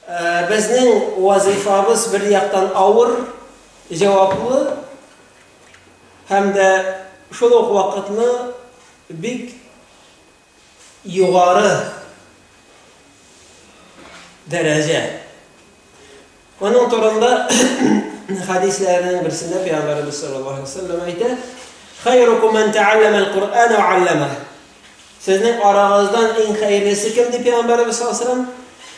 Безнең вазыйфабыз бер яктан авыр, җаваплы һәм дә шул ук вакытны бик югары дәрәҗә. Моның турында хәдисләрнең берсендә Пәйгамбәребез саллаллаһу алейһи ва сәлләм әйтә: "Хайрукум ман тааллама аль-Куръана ва аллама". Сезнең арагыздан иң хәерлесе кем ди Пәйгамбәребез саллаллаһу алейһи ва сәлләм?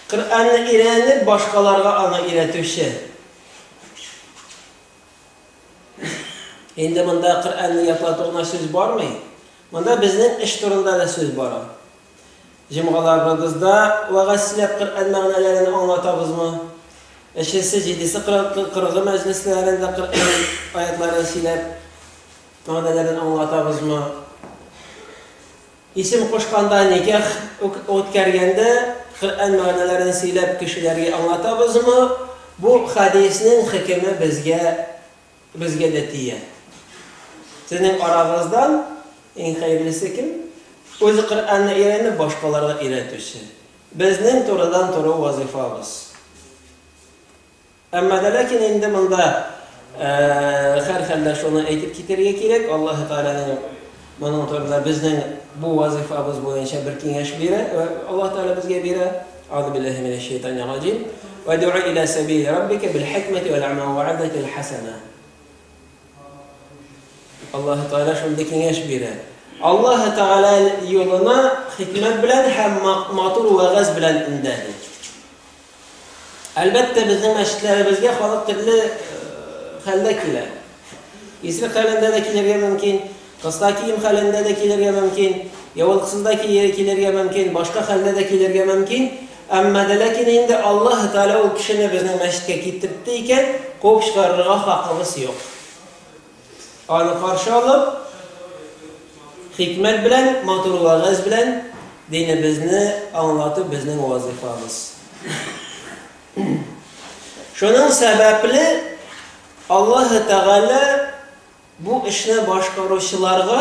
Коръәнне өйрәнеп, башкаларга аны өйрәтүче. Инде монда Коръәнне ятлату гына сүз бармый. Монда безнең эш турында да сүз бара. Җомгаларыбызда вәгазь сөйләп Коръән мәгънәләрен аңлатабызмы? Өченче, җидесе, кырыгы мәҗлесләрендә Коръән аятларын сөйләп мәгънәләрен аңлатабызмы? Исем кушканда, никах үткәргәндә Коръән мәгънәләрен сөйләп кешеләргә аңлатабызмы? Бу хәдиснең хөкеме безгә Безгә дә тия. Сезнең арагыздан иң хәерлесе кем? Үзе Коръәнне өйрәнеп, башкаларга өйрәтүче. Безнең турыдан-туры вазыйфабыз. Әмма дә ләкин инде монда һәрхәлдә шуны әйтеп китәргә кирәк, Аллаһы Тәгаләнең моның турында безнең бу вазыйфабыз буенча бер киңәш бирә, Аллаһ Тәгалә безгә бирә. Аузу биллаһи минәш шәйтанир раҗим. Вәдү илә сәбили раббика бил хикмәти вәл мәүгыйзәтил хәсәнә. Аллаһ Тәгалә шундый киңәш бирә. Аллаһ Тәгалә юлына хикмәт белән һәм матур вәгазь белән өндә ди. Әлбәттә, безнең мәчетләребезгә халык төрле хәлдә килә. Исерек хәлендә дә килергә мөмкин, кыска кием хәлендә дә килергә мөмкин, яулыксыз да килергә мөмкин, башка хәлдә дә килергә мөмкин. Әмма дә ләкин инде Аллаһ Тәгалә ул кешене безнең мәчеткә китертте икән, куып чыгарырга хакыбыз юк. Аны каршы алып, хикмәт белән, матур вәгазь белән динебезне аңлату безнең вазыйфабыз. Шуның сәбәпле Аллаһ Тәгалә бу эшне башкаручыларга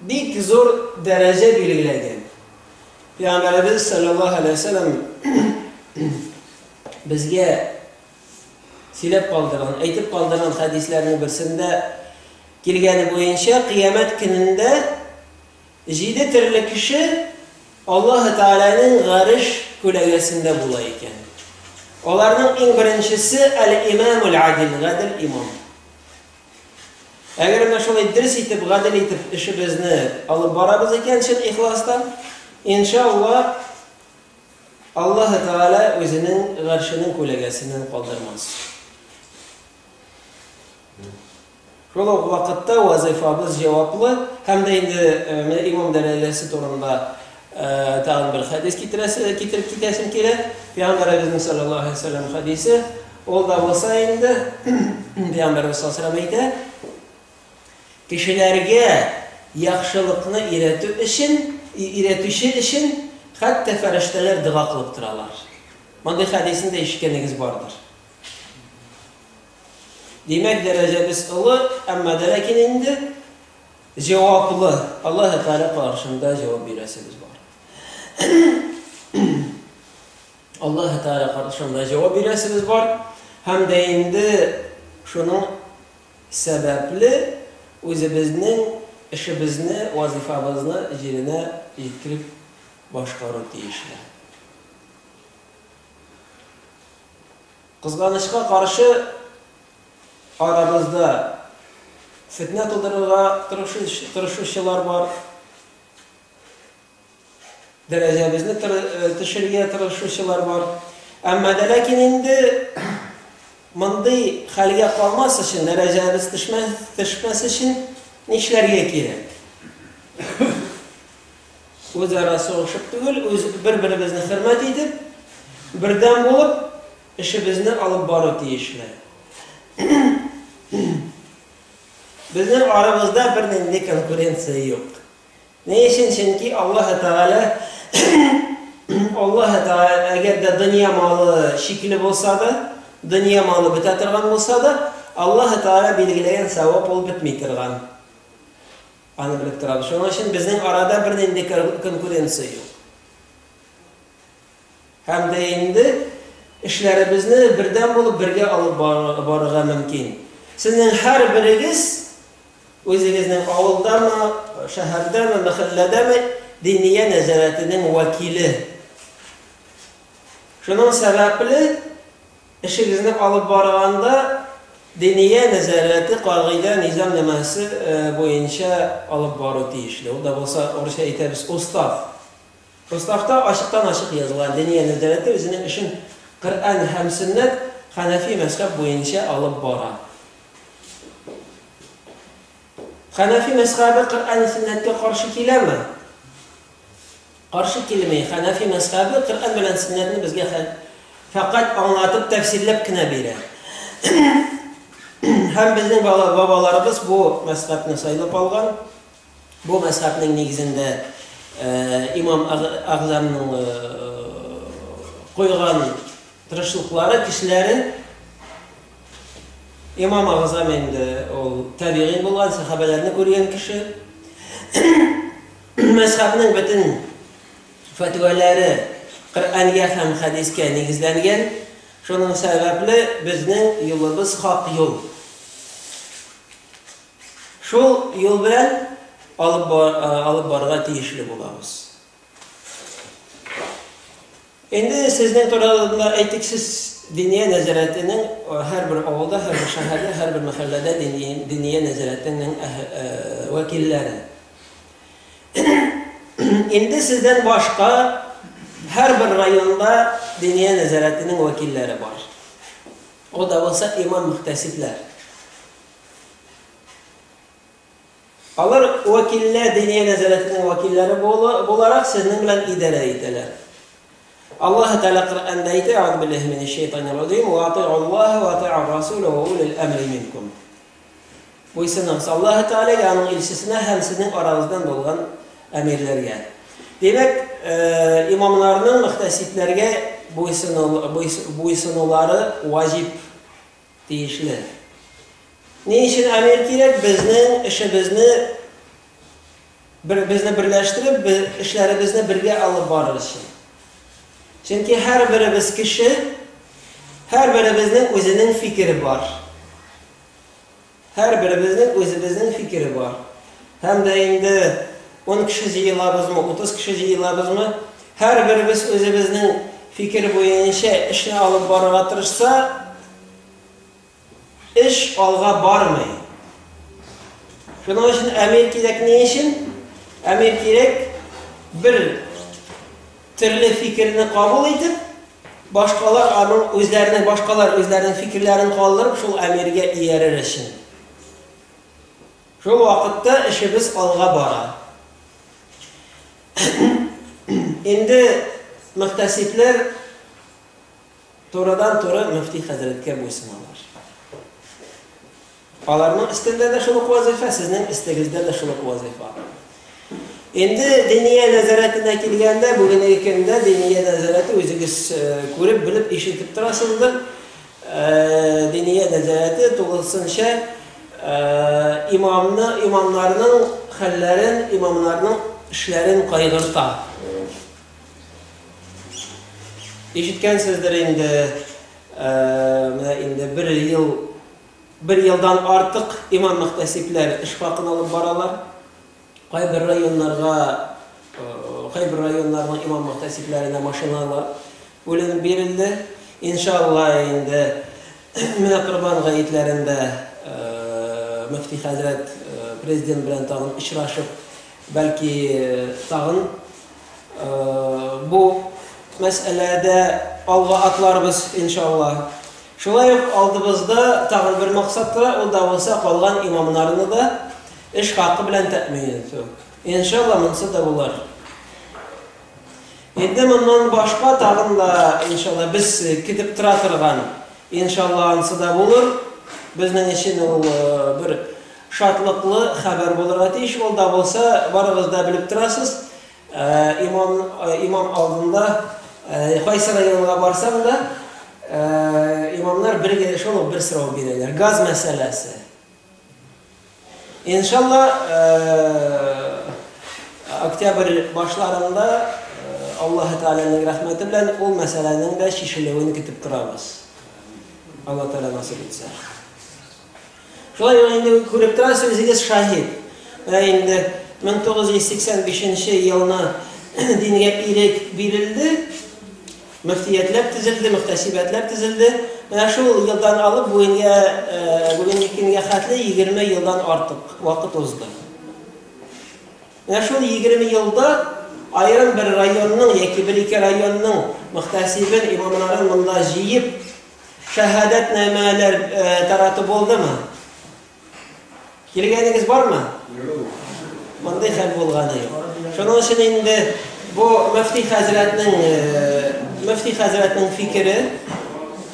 бик зур дәрәҗә билгеләгән. Пәйгамбәребез саллаллаһу алейһи ва сәлләм безгә сөйләп калдырган, әйтеп калдырган хәдисләрнең берсендә килгәне буенча, кыямәт көнендә җиде төрле кеше Аллаһы Тәгаләнең гареш күләгәсендә була икән. Аларның иң беренчесе әл-имамул адил, гадел имам. Әгәр менә шулай дөрес итеп, гадел итеп эшебезне алып барабыз икән, чын ихластан, иншалла, Аллаһы Тәгалә үзенең гаршенең күләгәсеннән калдырмас. Шул ук вакытта вазыйфабыз җаваплы һәм дә инде э, менә имам дәрәҗәсе турында э, тагын бер хәдис китерәсе, китереп китәсем килә. Пәйгамбәребезнең саллаллаһу алейһи вәсәлләм хәдисе, ул да булса инде Пәйгамбәребез саллаллаһу алейһи вәсәлләм әйтә, Кешеләргә яхшылыкны өйрәтү өчен, өйрәтүче өчен хәтта фәрештәләр дога кылып торалар. Мондый хәдисне дә ишеткәнегез бардыр. Димәк, дәрәҗәбез олы, әмма дә ләкин инде җаваплы. Аллаһ Тәгалә каршында җавап бирәсебез бар. Аллаһ Тәгалә каршында җавап бирәсебез бар. Һәм дә инде шуның Сәбәпле үзебезнең эшебезне, вазыйфабызны җиренә җиткереп башкару тиешле. Кызганычка каршы, арабызда фетнә тудырырга тырышучылар бар. Дәрәҗәбезне төшерергә тырышучылар бар. Әмма дә ләкин инде мондый хәлгә калмас өчен, дәрәҗәбез төшмәс, төшмәс өчен нишләргә кирәк? Үзара сугышып түгел, үз бер-беребезне хөрмәт итеп, бердәм булып, эшебезне алып бару тиешле. Безнең арабызда бернинди конкуренция юк. Ни өчен? Чөнки Аллаһы Тәгалә Аллаһы Тәгалә әгәр дә дөнья малы шикле булса да, дөнья малы бетә торган булса да, Аллаһы Тәгалә билгеләгән савап ул бетми торган. Аны белеп торабыз. Шуның өчен безнең арада бернинди конкуренция юк. Һәм дә инде эшләребезне бердәм булып бергә алып барырга мөмкин. Сезнең һәрберегез үзегезнең авылдамы, шәһәрдәме, мәхәлләдәме Диния нәзарәтенең вәкиле. Шуның сәбәпле эшегезне алып барганда Диния нәзарәте кагыйдә, низамнамәсе буенча алып бару тиешле. Ул да булса, урысча әйтәбез, устав. Уставта ачыктан-ачык язылган, Диния нәзарәте үзенең эшен Коръән һәм сөннәт, хәнәфи мәзһәб буенча алып бара. Хәнәфи мәзһәбе Коръән сөннәткә каршы киләме? Каршы килми. Хәнәфи мәзһәбе Коръән белән сөннәтне безгә фәкать аңлатып, тәфсирләп кенә бирә. Һәм безнең бабаларыбыз бу мәзһәбне сайлап алган. Бу мәзһәбнең нигезендә имам Әгъзамның куйган тырышлыклары, кешеләре. Имам Әгъзам инде ул табигыйн булган, сәхабәләрне күргән кеше. Мәзһәбнең бөтен фәтвәләре Коръәнгә һәм хәдискә нигезләнгән. Шуның сәбәпле безнең юлыбыз хак юл. Шул юл белән алып, алып барырга тиешле булабыз. Инде сезнең турында әйтик, сез Диния нәзарәтенең һәрбер авылда, һәрбер шәһәрдә, һәрбер мәхәлләдә Диния нәзарәтенең вәкилләре. Инде сездән башка һәрбер районда Диния нәзарәтенең вәкилләре бар. Ул да булса имам-мөхтәсибләр. Алар вәкилләр, Диния нәзарәтенең вәкилләре буларак сезнең белән идарә итәләр. Аллаһ Тәгалә Коръәндә әйтә, Әгъузу биллаһи минәш шәйтанир раҗим, "Ва ати'уллаһа ва ати'ур расула ва улил әмри минкум." Буйсыныгыз Аллаһ Тәгаләгә, аның илчесенә һәм сезнең арагыздан булган әмирләргә. Димәк, имамнарның мөхтәсибләргә буйсынулары ваҗиб. Тиешле. Ни өчен әмир кирәк? Безнең эшебезне бер, безне берләштереп, без, эшләребезне бергә алып барыр өчен. Чөнки һәрберебез кеше, һәрберебезнең үзенең фикере бар. Һәрберебезнең үзебезнең фикере бар. Һәм дә инде ун кеше җыелабызмы, 30 кеше җыелабызмы, һәрберебез үзебезнең фикер буенча эшне алып барырга тырышса, эш алга бармый. Шуның өчен әмир кирәк ни өчен? Әмир кирәк бер төрле фикерне кабул итеп, башкалар аның үзләренең башкалар үзләренең фикерләрен калдырып, шул әмиргә иярер өчен. Шул вакытта эшебез алга бара. Инде мөхтәсибләр турыдан-туры мөфти хәзрәткә буйсыналар. Аларның өстендә дә шул ук вазыйфа, сезнең өстегездә дә шул ук вазыйфа. Инде Диния нәзарәтенә килгәндә, бүгенге көндә Диния нәзарәте үзегез күреп, белеп, ишетеп торасыздыр. Диния нәзарәте тулысынча имамны, имамнарның хәлләрен, имамнарның эшләрен кайгырта. Ишеткәнсездер инде, менә инде бер ел Бер елдан артык имам-мөхтәсибләр эш хакын алып баралар. Кайбер районнарга, кайбер районнарның имам-мөхтәсибләренә машиналар бүленеп бирелде. Иншалла, инде менә Корбан гаетләрендә мөфти хәзрәт президент белән тагын очрашып, бәлки тагын бу мәсьәләдә алга атларбыз, иншалла. Шулай ук алдыбызда тагын бер максат тора, ул да булса калган имамнарны да эш хакы белән тәэмин итү. Иншалла, монысы да булыр. Инде моннан башка тагын да, иншалла, без көтеп тора торган, иншалла, ансы да булыр. Безнең өчен ул бер шатлыклы хәбәр булырга тиеш. Ул да булса, барыгыз да белеп торасыз, Имам, имам алдында кайсы районга барсаң да, имамнар бер генә шул ук бер сорау бирәләр. Газ мәсьәләсе. Иншалла, октябрь башларында Аллаһы Тәгаләнең рәхмәте белән ул мәсьәләнең дә чишелүен көтеп торабыз. Алла Тәгалә насыйп итсә. Шулай ук инде күреп торасыз, үзегез шаһит. Менә инде 1985 елны дингә ирек бирелде, мөфтиятләр төзелде, мөхтәсибәтләр төзелде. Менә шул елдан алып бүгенгә бүгенге көнгә хәтле 20 елдан артык вакыт узды. Менә шул 20 елда аерым бер районның яки бер-ике районның мөхтәсибен, имамнарын монда җыеп, шәһадәтнамәләр тарату булдымы? Килгәнегез бармы? Мондый хәл булганы юк. Шуның өчен инде бу мөфти хәзрәтнең мөфти хәзрәтнең фикере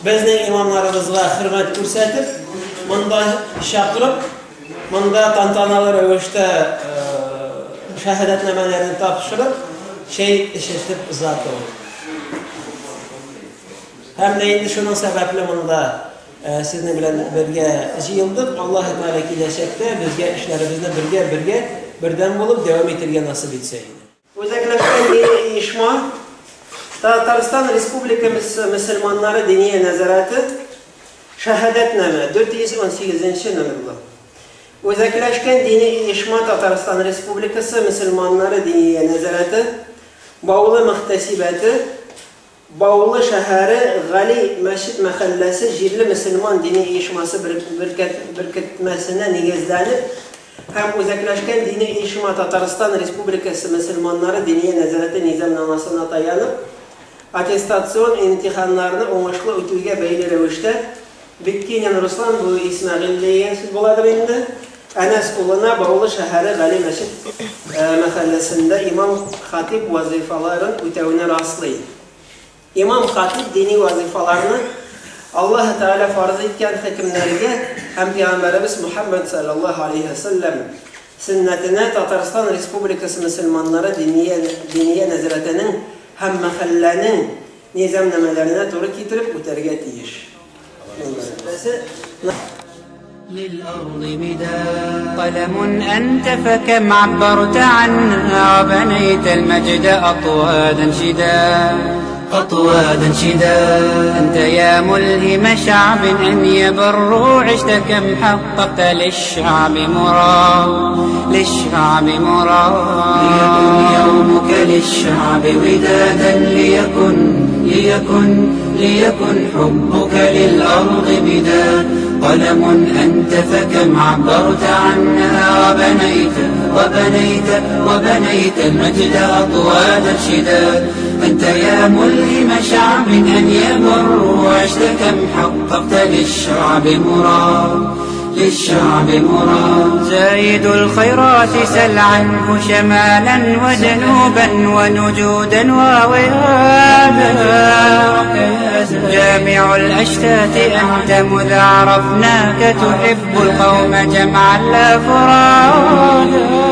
безнең имамнарыбызга хөрмәт күрсәтеп, монда чакырып, монда тантаналы рәвештә шәһадәтнамәләрне тапшырып, чәй эчертеп озату. Һәм дә инде шуның сәбәпле монда сезнең белән бергә җыелдык. Аллаһы Тәгалә киләчәктә безгә эшләребезне бергә-бергә бердәм булып дәвам итәргә насыйп итсә иде. Үзәкләшкән дини оешма Татарстан Республикасы мөселманнары диния нәзарәте Шәһадәтнамә 418 номерлы. Үзәкләшкән дини оешма Татарстан Республикасы мөселманнары диния нәзарәте Баулы мөхтәсибәте Баулы шәһәре Гали мәчет мәхәлләсе җирле мөселман дини оешмасы беркетмәсенә нигезләнеп һәм Үзәкләшкән дини оешма Татарстан Республикасы мөселманнары диния нәзарәте низамнамасына таянып, аттестацион имтиханнарны уңышлы үтүгә бәйле рәвештә, Биккинин Руслан бу Исмәгыйль дигән сүз буладыр инде, Әнәс улына Баулы шәһәре Гали мәчет мәхәлләсендә имам-хатиб вазыйфаларын үтәүне раслый. Имам-хатиб дини вазыйфаларны Аллаһы Тәгалә фарыз иткән хөкемнәргә һәм Пәйгамбәребез Мөхәммәд салләллаһу алейһи вә сәлләм сөннәтенә Татарстан Республикасы мөселманнары диния диния нәзарәтенең һәм мәхәлләнең низамнамәләренә туры китереп үтәргә тиеш. للأرض مداد قلم أنت فكم عبرت عنها وبنيت المجد أطوادا شداد أطوادا شداد أنت يا ملهم شعب أن يبروا عشت كم حققت للشعب مراد للشعب مراد ليكن يومك للشعب ودادا ليكن ليكن ليكن حبك للأرض بداد قلم أنت فكم عبرت عنها وبنيت وبنيت وبنيت المجد أطوادا شداد أنت يا ملهم شعب أن يبر عشت كم حققت للشعب مراد للشعب مراد زايد الخيرات سل عنه شمالا وجنوبا ونجودا ووئادا جامع الأشتات أنت مذ عرفناك تحب القوم جمعا لا فرادا.